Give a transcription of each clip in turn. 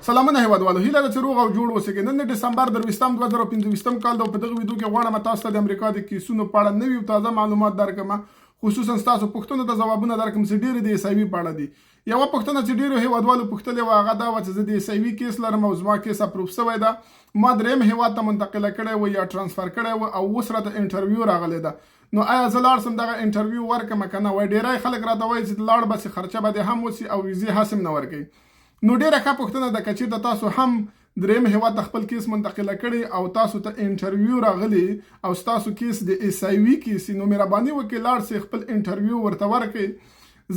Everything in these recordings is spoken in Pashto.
سلامونه هیوادوالو، هیله ده چې روغ او جوړ اوسئ. نن د ډسمبر 23 2025 کال ده. په دغه ویډیو کې غواړم تاسو ته د امریکا د کیسونو په اړه نوي او تازه معلومات درکړم، خصوصا ستاسو پوښتنو ته ځوابونه درکړم چې ډېر د اس آی وي په اړه دي. یوه پوښتنه چې ډېرو هیوادوالو پوښتلې وه، هغه دا وه چې زه د اس آی وي کیس لرم او زما کیس اپروف شوی ده، ما دریم هیواد ته منتقله کړی و یا ترانسفر کړی و او اوس راته انټرویو راغلې ده، نو آیا زه لاړ سم دغه انټرویو ورکړم که نه؟ وایي ډېری خلک راته وایي چې لاړ به سي، خرچه به دې هم وسي او ویزې هسې هم نه ورکوي. نو ډېره ښه پوښتنه ده. که چېرته تاسو هم دریم هیواد ته خپل کیس منتقله کړي او تاسو ته انټرویو راغلی او ستاسو کیس د اس آی وي کیس، نو مهرباني وکړئ لاړ سئ، خپل انټرویو ورته ورکړئ،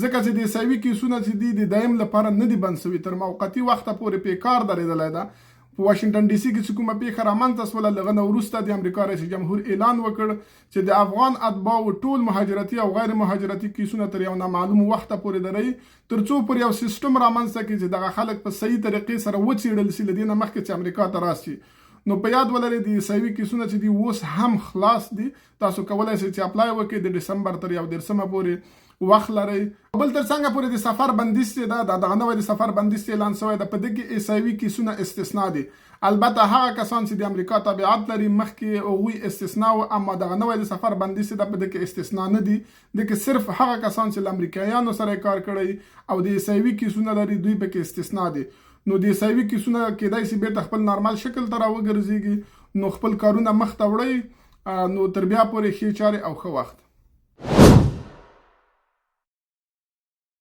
ځکه چې د اس آی وي کیسونه چې دي، د دایم لپاره نه دي بند سوي، تر موقتي وخته پورې پې کار درېدلی ده. په واشنګټن ډي سي کې چې کومه پیښه رامنځته سوله، له هغه نه وروسته د امریکا رئیس جمهور اعلان وکړ چې د افغان اتباعو ټول مهاجرتي او غیر مهاجرتي کیسونه تر یو نامعلوم وخته پورې دروي، تر څو پر یو سیستم رامنځته کړي چې دغه خلک په صحیح طریقې سره وڅیړل سي له دې نه مخکې چې امریکا ته راسي. نو په یاد ولرئ، د اس آی وي کیسونه چې دي، اوس هم خلاص دي، تاسو کولای شئ چې اپلای وکړئ. د ډسمبر تر 31 پورې وخت لرئ. بل تر څنګه پورې د سفر بندیز چې ده، دا دغه نوی د سفر بندیز چې اعلان شوی ده، په دې کې اس آی وي کیسونه استثنا دي. البته هغه کسان چې د امریکا تابعیت لري، مخکې هغوی استثنا و، اما دغه نوی د سفر بندیز چې ده، په دې کې استثنا نه دي. دې کې صرف هغه کسان چې له امریکایانو سره کار کړی او د اس آی وي کیسونه لري، دوی پکې استثنا دي. نو د اس آی وي کیسونه کېدای شي بیرته خپل نارمل شکل ته راوګرځيږي، نو خپل کارونه مخته وړئ. نو تر بیا پورې ښې چارې او ښه وخت.